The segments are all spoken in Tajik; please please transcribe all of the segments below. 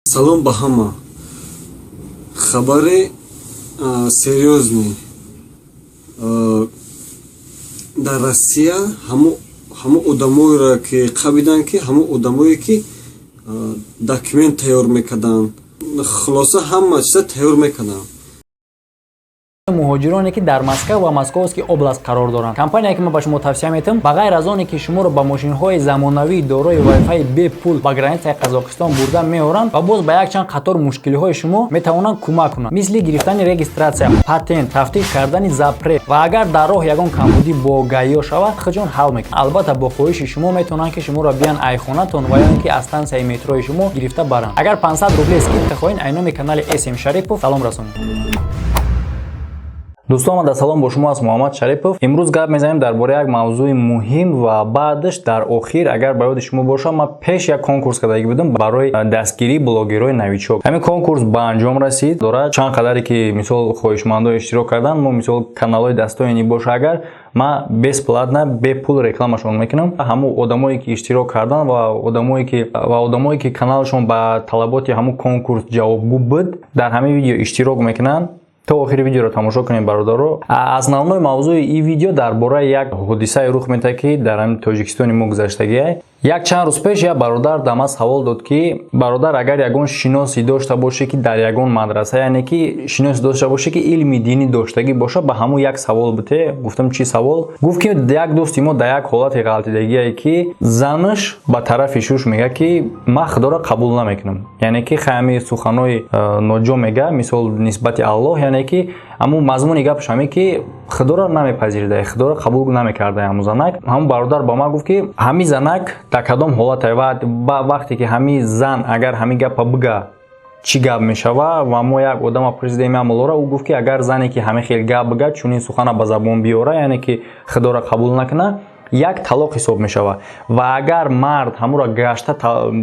Салом ба ҳама. Хабари серьёзный. Дар Россия ҳамо одамоеро ки қабиданд, ки ҳамо одамое ки документ тайёр мекарданд, хулоса, ҳама чиза тайёр мекарданд. Муҳоҷироне, ки дар Москва ва Московский область қарор доранд, компания, ки ман ба шумо тавсия метиҳам, ба ғайр аз оне ки шуморо ба мошинҳои замонавии дорои вайфаи бепул ба границаи Қазоқистон бурда меоранд ва боз ба якчанд қатор мушкилиҳои шумо метавонанд кӯмак кунанд, мисли гирифтани регистрация, патент, тафтиш кардани запрет ва агар дар роҳ ягон камбудӣ бо ГАИ шавад, худҷон ҳал мекунанд. Албатта, бо хоҳиши шумо метавонанд, ки шуморо биён айхонатон ва ё ин ки аз станцияи метрои шумо гирифта баранд. Агар 500 рубле скидка хоҳед, айноми канали СМ Шарипов салом расонед. Дӯстон, дар салом, бо шумо аст Муҳаммад Шарипов. Имрӯз гап мезанем дар бораи як мавзӯи муҳим ва баъдаш дар охир, агар ба ёди шумо бошад, ман пеш як конкурс кардагӣ будам барои дастгирии блогерҳои новичок. Ҳамин конкурс ба анҷом расид. Дорад чанд қадаре ки, мисол, хоҳишмандо иштирок карданд. Мо, мисол, каналҳои дастоини боша, агар ман бесплатно, бепул рекламашон мекунам. Ҳамун одамое ки иштирок карданд ва одамое ки каналашон ба талаботи ҳамун конкурс ҷавобгӯ буд, дар ҳамин видео иштирок мекунанд. То охири видеоро тамошо кунем, бародаро. Основной мавзӯи ин видео дар бораи як ҳодисае рух медиҳад, ки дар ҳамин Тоҷикистони мо гузаштагиай. Як чанд рӯз пеш як бародар да ман савол дод, ки бародар, агар ягон шиносе дошта боше, ки дар ягон мадраса, яъне ки шиносе дошта боше, ки илми динӣ доштагӣ боша, ба ҳамун як савол бите. Гуфтам: «Чӣ савол?» Гуфт, ки як дӯсти мо дар як ҳолати ғалтидагие, ки занаш ба тарафи шуш мегӯяд, ки ман Худоро қабул намекунам, яъне ки ҳами суханои ноҷо мега, мисол, нисбати Аллоҳ, яъне ки ҳамун мазмуни гапаш ҳаме, ки Худоро намепазирида, Худоро қабул намекарда ҳамун занак. Ҳамун бародар ба ман гуфт, ки ҳамин занак дар кадом ҳолате ва вақте ки ҳамин зан агар ҳамин гапа бига, чӣ гап мешава? Ва мо як одама пурсидем, амалора, ӯ гуфт, ки агар зане ки ҳамин хел гап бига, чунин сухана ба забон биёра, яъне ки Худоро қабул накуна, як талоқ ҳисоб мешавад ва агар мард ҳамуро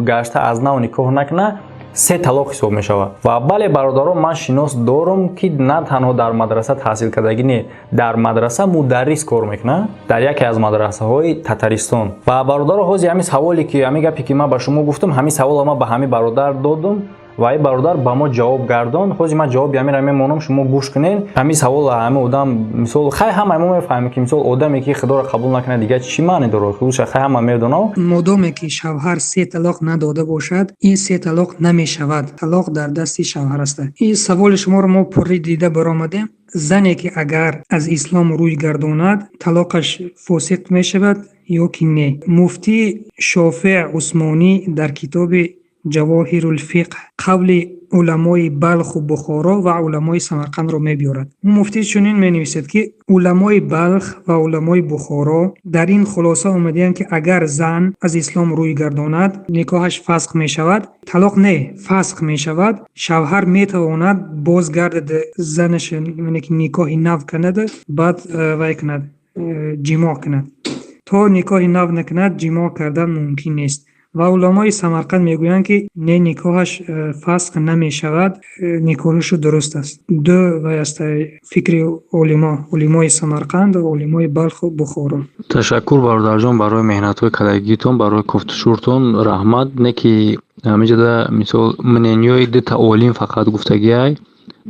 гашта аз нав никоҳ накуна, се талоқ ҳисоб мешавад. Ва бале, бародарон, ман шинос дорум, ки на танҳо дар мадраса таҳсил кардагӣ не, дар мадраса мударрис кор мекунад, дар яке аз мадрасаҳои Татаристон. Ва бародаро, ҳозир ҳамин саволе ки, ҳамин гапе ки ман ба шумо гуфтам, ҳамин саволро ман ба ҳамин бародар додум ва ин бародар ба мо ҷавоб гардон. Ҳозир ман ҷавоби ҳаминро мемонам, шумо гӯш кунед. Ҳамин савол ҳамин одам, мисол, хай, ҳамаи мо мефаҳмем, ки, мисол, одаме ки Худоро қабул накунад, дигар чӣ маъне дорад? Худша, хай, ҳама медонам. Модоме ки шавҳар се талоқ надода бошад, ин се талоқ намешавад. Талоқ дар дасти шавҳар аст. Ин саволи шуморо мо пурри дида баромадем. Зане ки агар аз ислом рӯй гардонад, талоқаш фосиқ мешавад ё ки не? Муфтӣ Шофеъ Усмонӣ дар китоби Ҷавоҳирулфиқҳ қавли уламои Балху Бухоро ва уламои Самарқандро мебиёрад. Ӯ муфтӣ чунин менависад, ки уламои Балх ва уламои Бухоро дар ин хулоса омадаанд, ки агар зан аз ислом рӯй гардонад, никоҳаш фасх мешавад, талоқ не, фасх мешавад. Шавҳар метавонад бозгардад занаш, яъне ки никоҳи нав кунад, баъд вай кунад, ҷимоъ кунад. То никоҳи нав накунад, ҷимоъ кардан мумкин нест. Ва уламои Самарқанд мегӯянд, ки не, никоҳаш фасх намешавад, никоҳашу дуруст аст. Ду вай аст фикри олимо: олимои Самарқанд ва олимои Балху Бухоро. Ташаккур, бародарҷон, барои меҳнатҳои кардагитон, барои кофтушуртон раҳмат. Не ки ҳаминҷода, мисол, мнениёи дута олим фақат гуфтагиай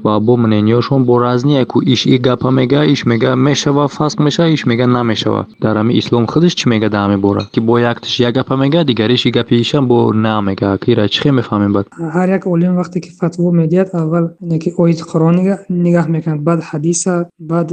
ва бо мнениёшон бо разния ку иш и гапа мега, иш мега мешава, фасх мешава, иш мега намешава. Дар ҳамин ислом худаш чӣ мега дар ҳамин бора, ки бо якташ як гапа мега, дигариш и гапи ишам бо на мега, ки ира чӣ хел мефаҳмем баъд? Ҳар як олим вақте ки фатво медиҳад, аввал ки ояти Қуръон нигаҳ мекунад, баъд ҳадиса, баъд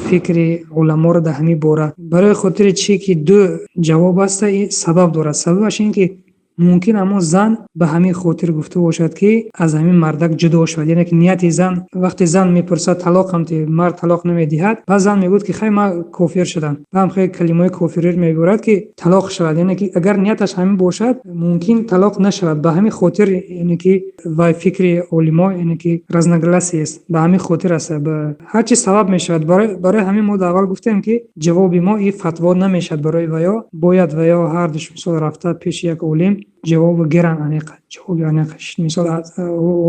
фикри уламоро дар ҳамин бора. Барои хотири чӣ ки ду ҷавоб аста, сабаб дорад. Сабабаш ин ки мумкин ҳамон зан ба ҳамин хотир гуфта бошад, ки аз ҳамин мардак ҷудо шавад. Яъне ки нияти зан, вақте зан мепурсад: «Талоқам ти?» Мард талоқ намедиҳад. Пас зан мегӯяд, ки хай, ман кофир шудам. Баъд хеле калимаҳои кофириро меборад, ки талоқ шавад. Яъне ки агар нияташ ҳамин бошад, мумкин талоқ нашавад. Ба ҳамин хотир, яъне ки вай фикри олимо, яъне ки разногласие аст, ба ҳамин хотир аст. Ҳар чи сабаб мешавад. Барои ҳамин мо дар аввал гуфтем, ки ҷавоби мо ин фатво намешавад. Барои ваё бояд ваё ҳардуш, мисол, рафта пеши як олим ҷавобу гиранд, аниқ ҷавоби аниқ. Мисол,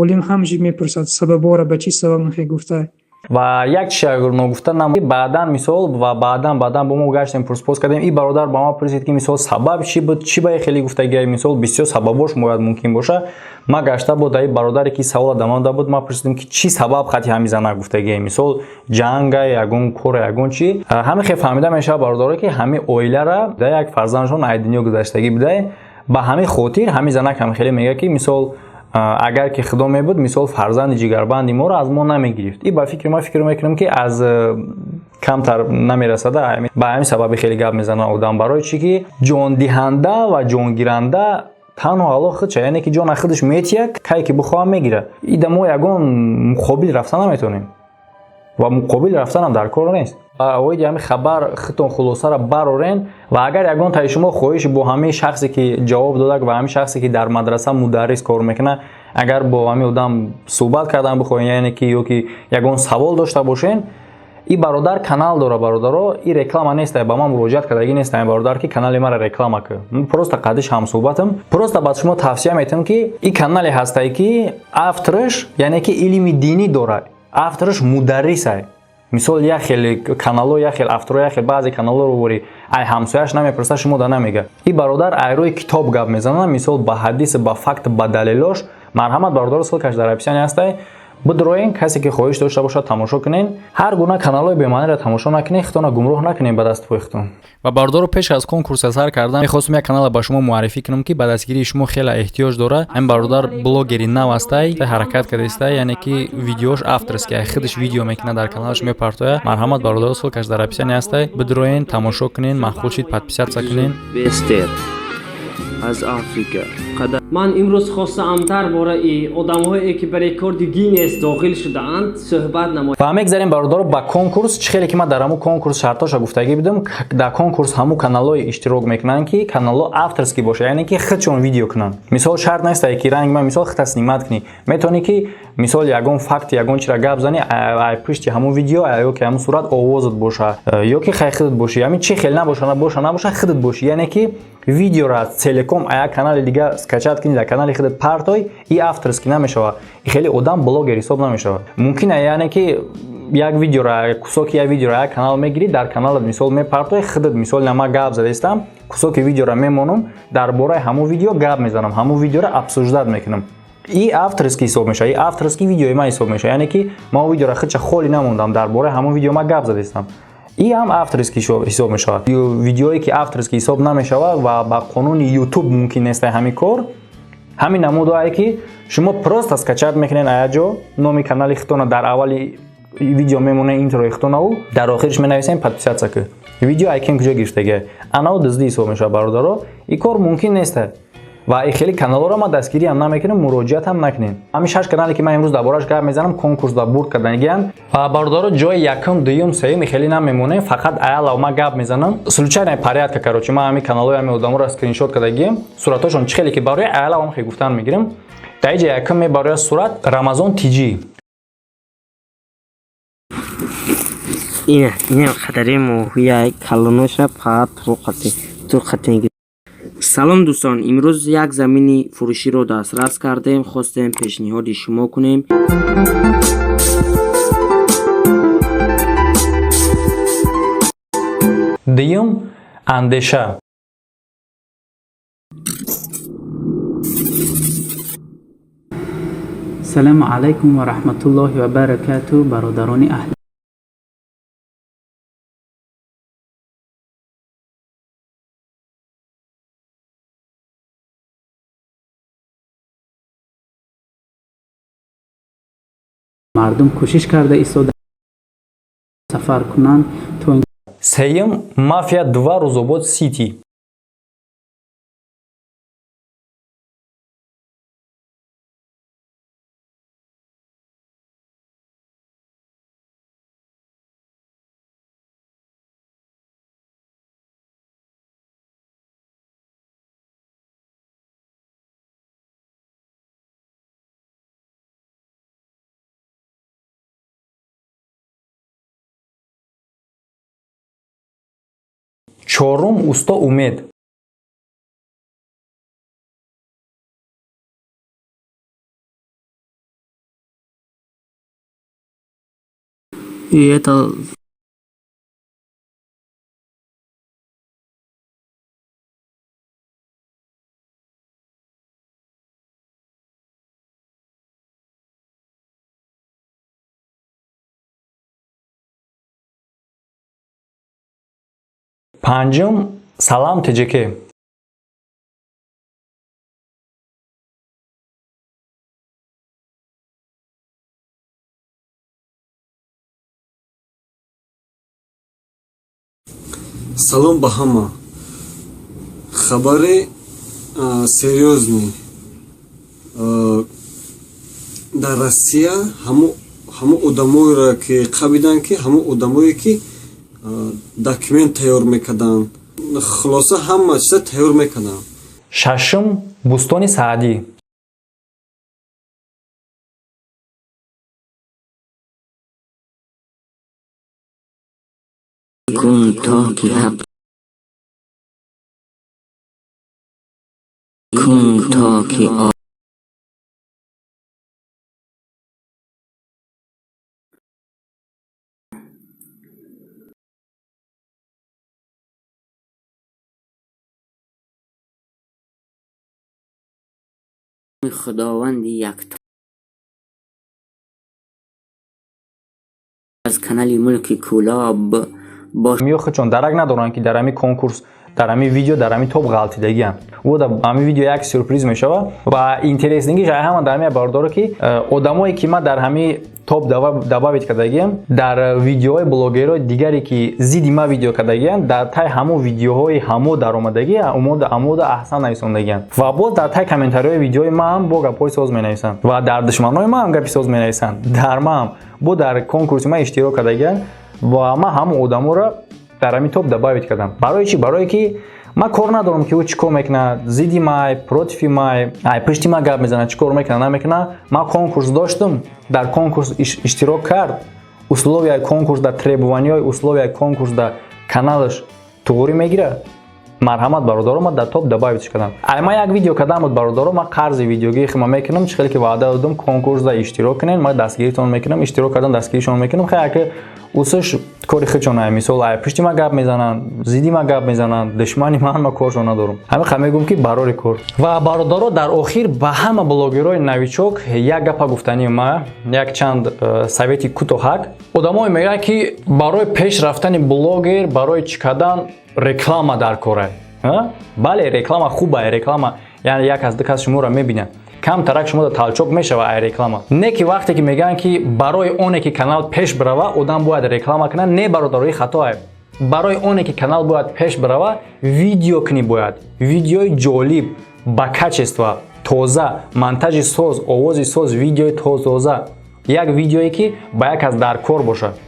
олим ҳамчи мепурсад сабабҳоро, ба чӣ сабаб мехоҳӣ гуфта. Ва як чиз ногуфта нам, баъдан мисол ва баъдан бо мо гаштем, пурспос кардем. И бародар ба ма пурсид, ки мисол сабаб чӣ буд, чӣ ба хеле гуфтагиай, мисол бисёр сабабош бояд мумкин боша. Ма гашта бо даи бародаре ки савола да ман буд, ма пурсидем, ки чӣ сабаб хати ҳами зана гуфтагиай, мисол ҷанга, ягон кор, ягон чӣ. Ҳами хел фаҳмида мешавад, бародаро, ки ҳами оилара да як фарзандшон ай дунё гузаштагӣ будай. Ба ҳамин хотир ҳами занак ҳам хеле мегӯяд, ки мисол агар ки худо мебуд, мисол фарзанди ҷигарбанди моро аз мо намегирифт. И ба фикри ман, фикр мекунам, ки аз камтар намерасада, ба ҳамин сабаби хеле гап мезанад одам. Барои чӣ ки ҷондиҳанда ва ҷонгиранда танҳо Аллоҳ худша, яъне ки ҷона худаш метия, кай ки бихоҳам мегирад. Ида мо ягон муқобил рафта наметавонем ва муқобил рафтанам дар кор нест. Оиди ҳамин хабар худтон хулосаро барорен. Ва агар ягон таи шумо хоҳиш бо ҳамин шахсе ки ҷавоб додак ва ҳамин шахсе ки дар мадраса мударрис кор мекунад, агар бо ҳамин одам суҳбат кардан бихоҳен, яъне ки ё ки ягон савол дошта бошен, и бародар канал дора. Бародаро, и реклама нест, ба ман муроҷиат кардагӣ нест ин бародар, ки канали мара реклама кӯ. Просто қадиш ҳамсуҳбатам, просто ба шумо тавсия метиҳам, ки и канале ҳастае, ки автораш, яъне ки илми динӣ дорад, автораш мударрисай. Мисол, як хел канало, як хел авторо, як хел баъзе каналоро вори ай ҳамсояш намепурса, шумо да намега. И бародар ай рӯи китоб гап мезанад, мисол ба ҳадис, ба факт, ба далелош. Марҳамат, бародаро, ссылкаш дар описание ҳастай, бидроен. Касе ки хоҳиш дошта бошад, тамошо кунен. Ҳар гуна каналҳои бемаъниро тамошо накунед, худтонро гумроҳ накунед ба дасти пои худтон. Ва бародаро, пеш аз конкурса сар кардан мехостум як канала ба шумо муаррифӣ кунам, ки ба дастгирии шумо хеле эҳтиёҷ дорад. Ҳамин бародар блогери нав ҳастай, ҳаракат кардаистай, яъне ки видеош авторский, ай худаш видео мекунад, дар каналаш мепартояд. Марҳамат, бародаро, ссылкаш дар описание ҳастай, бидроен, тамошо кунен, маъқул шид, подписаться кунен. Бестер аз Африка. Ман имрӯз хостаам дар бораи одамҳое, ки ба рекорди Гиннес дохил шудаанд, суҳбат намоям. Ва мегзарем, бародаро, ба конкурс. Чӣ хеле ки ман дар ҳамун конкурс шартоша гуфтагӣ будам, дар конкурс ҳамун каналҳое иштирок мекунанд, ки каналҳо авторский бошад, яъне ки худшон видео кунанд. Мисол, шарт нестае, ки ранги ман, мисол, худта снимать кунӣ. Метавонӣ, ки мисол ягон факт, ягон чиро гап занӣ, ай пушти ҳамун видео ё ки ҳамун сурат овозат боша, ё ки хай худат бошӣ. Ҳамин чӣ хел набоша, боша набоша, худат бошӣ. Яъне ки видеоро целиком а як канали дига скачать кунӣ, дар канали худат партой, и авторский намешавад, и хеле одам блогер ҳисоб намешавад. Мумкин, яъне ки як видеоро, кусоки як видеоро як канал мегирӣ, дар каналат мисол мепартои худат. Мисол, нама гап задаистам, кусоки видеоро мемонам, дар бораи ҳамун видео гап мезанам, ҳамун видеоро обсуждать мекунам, и авторский ҳисоб мешавад, и авторский видеои ман ҳисоб мешавад. Яъне ки ман видеоро худша холӣ намондам, дар бораи ҳамун видео ман гап задаистам, и ҳам авторский ҳисоб мешавад. Видеое ки авторский ҳисоб намешавад ва ба қонуни YouTube мумкин нест ҳамин кор, ҳамин намудое ки шумо просто скачать мекунед ая ҷо, номи канали худтона дар аввали видео мемонед, интрои худтонаву дар охириш менависем подписаться ки видео айкем куҷо гирифтага, анав дуздӣ ҳисоб мешавад. Бародаро, ин кор мумкин нест ва и хеле каналҳоро ман дастгириам намекунам, муроҷиатам накунем. Ҳамин шаш канале ки ман имрӯз дар борааш гап мезанам, конкурс да бурд карданигианд. Ва бародаро, ҷои якум, дуюм, сеюм хеле намемонем, фақат аялав ман гап мезанам, случайная порядка. Короче, ман ҳамин каналҳои ҳамин одаморо скриншот кардагием, суратҳошон чӣ хеле ки барои аялав хе гуфтан мегирем. Дар иҷа якум мебарояд сурат Рамазон Тиҷӣ. Ина, ина қадари моҳия калоноша фақат турқати. Салом, дӯстон, имрӯз як замини фурӯширо дастрас кардем, хостем пешниҳоди шумо кунем. Дуюм, Андеша. Салому алайкум ва раҳматуллоҳи ва баракату, бародарони аҳли мардум кӯшиш карда истода сафар кунанд то Сеюм, Мафия 2 Рӯзобод Сити. Чорум, Усто Умед. И это Панҷум, Салам ТЖК. Салом ба ҳама. Хабари серьёзный. Дар Россия ҳамо одамоеро ки қабиданд, ки ҳамо одамое ки документ тайёр мекарданд, хулоса, ҳама чиза тайёр мекарданд. Шашум, Бӯстони Саъдӣ. Кун то ки ҳақ кун то ки Худованди якто аз канали Мулки Кӯлоб бо Миё худшон дарак надоранд, ки дар ҳамин конкурс, дар ҳамин видео, дар ҳамин топ ғалтидагианд. Ӯ дар ҳамин видео як сюрприз мешавад ва интересныйгиш ай ҳама дар ҳамин, бародаро, ки одамое ки ман дар ҳамин топ добавить кардагиам, дар видеоҳои блогерҳои дигаре ки зидди ман видео кардагианд, дар тай ҳамон видеоҳои ҳамо даромадагӣ амода аҳсан нависондагианд ва боз дар тай комментариҳои видеои ман бо гапҳои соз менависанд ва дар душманои ман гапи соз менависанд, дар ман бо дар конкурси ман иштирок кардагианд. Ва ман ҳамон одаморо дар ҳамин топ добавить кардам. Барои чӣ? Барое ки ман кор надорам, ки ӯ чӣ кор мекунад, зидди май, против май, ай пишти ман гап мезанад, чӣ кор мекунад, намекунад. Ман конкурс доштум, дар конкурс иштирок кард, условияи конкурс дар, требованияҳои условияи конкурс дар каналаш туғрӣ мегирад. Марҳамат, бародаро, ман дар топ добавить кардам. Ай ман як видео кардам буд, бародаро, ман қарзи видеогии хима мекунам. Чӣ хеле ки ваъда додам, конкурс да иштирок кунед, ман дастгиритон мекунам, иштирок кардан дастгиришон мекунам. Хай, ака усш кори худшон. Ай мисол, ай пишти ман гап мезананд, зидди ман гап мезананд, душмани ман, ма коршон надорам. Ҳамин ха мегӯм, ки барори кор. Ва бародаро, дар охир ба ҳама блогерҳои новичок як гапа гуфтании ма, як чанд совети кӯтоҳак. Одамое мегӯянд, ки барои пеш рафтани блогер, барои чӣ кардан реклама дар кора. Бале, реклама хуба, реклама яъне як аз ду кас шуморо мебинад, камтарак шумо толчок мешава ай реклама. Не ки вақте ки мегӯянд, ки барои оне ки канал пеш бирава, одам бояд реклама кунад, не, бародарои, хатоае. Барои оне ки канал бояд пеш бирава, видео кунӣ, бояд видеои ҷолиб, ба качество, тоза, монтажи соз, овози соз, видеои тоза, як видеое ки ба як кас дар кор бошад.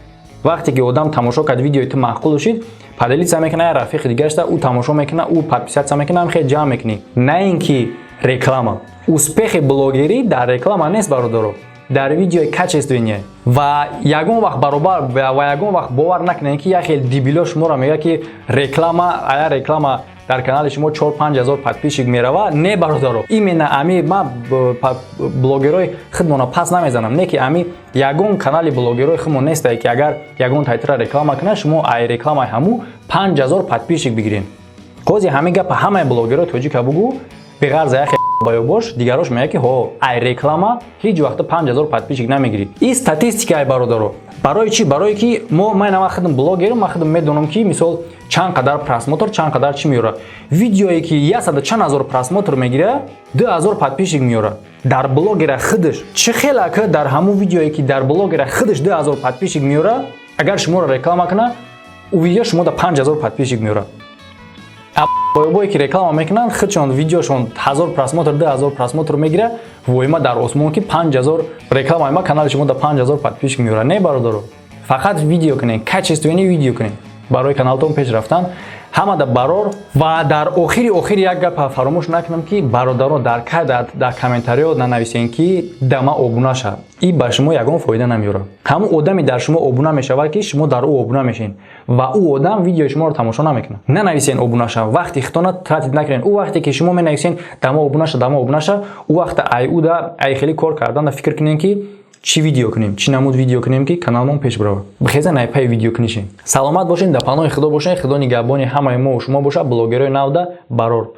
Вақте ки одам тамошо кард, видеои ту маъқул шид, поделиться мекунад, рафиқи дигарашта, ӯ тамошо мекунад, ӯ подписаться мекунад, хеле ҷамъ мекунӣ. На ин ки реклама. Успехи блогерӣ дар реклама нест, бародаро, дар видеои качественный. Ва ягон вақт баробар ва ягон вақт бовар накунед, ки як хел дебило шуморо мегӯяд, ки реклама, ая реклама дар канали шумо 4-5 ҳазор подписчик мерава. Не, бародаро, именно ами ман блогерҳои худмона пас намезанам, не ки ами ягон канали блогерҳои худмон нестае, ки агар ягон тайтра реклама кунад, шумо ай рекламаи ҳаму 5000 подписчик бигиред. Ҳози ҳамин гапа ҳамаи блогерҳои тоҷика бугӯ, беғарза як баё бош, дигарош мегӯяд, ки ҳо, ай реклама ҳеҷ вақта 5000 подписчик намегирӣ. Ин статистика ай, бародаро. Барои чӣ? Барое ки мо, ман ама худам блогерам, ман худам медонам, ки мисол чанд қадар просмотр, чанд қадар чӣ меёрад. Видеое ки яксаду чанд ҳазор просмотр мегирад, 2000 подписчик меёрад дар блогера худаш. Чӣ хела ки дар ҳамун видеое ки дар блогера худаш 2000 подписчик меёрад, агар шуморо реклама кунад, ӯ видео шумо да 5000 подписчик меёрад? Боёбое ки реклама мекунанд, худшон видеошон 1000 просмотр, 2000 просмотр мегирад, воима дар осмон, ки 5000 рекламаи ма канали шумо да 5000 подписчик меёрад. Не, бародаро, фақат видео кунед, качественный видео кунед барои каналтон пеш рафтан. Ҳамада барор. Ва дар охири охир як гапа фаромӯш накунам, ки бародаро, дар ка дар комментариҳо нанависен, ки дама обуна шав. И ба шумо ягон фоида намеёрад. Ҳамун одаме дар шумо обуна мешавад, ки шумо дар ӯ обуна мешед, ва ӯ одам видеои шуморо тамошо намекунад. Нанависен обуна шав, вақти хитона тратить накунед. Ӯ вақте ки шумо менависен дама обуна ша, дама обуна ша, ӯ вақта ай ӯ да ай хеле кор кардан фикр кунед, ки Чӣ видео кунем, чӣ намуд видео кунем, ки каналмон пеш бирава? Бихеза, найпаи видео кунишем. Саломат бошем, дар паноҳи Худо бошем. Худо нигаҳбони ҳамаи мо шумо бошад. Блогерҳои навда барор.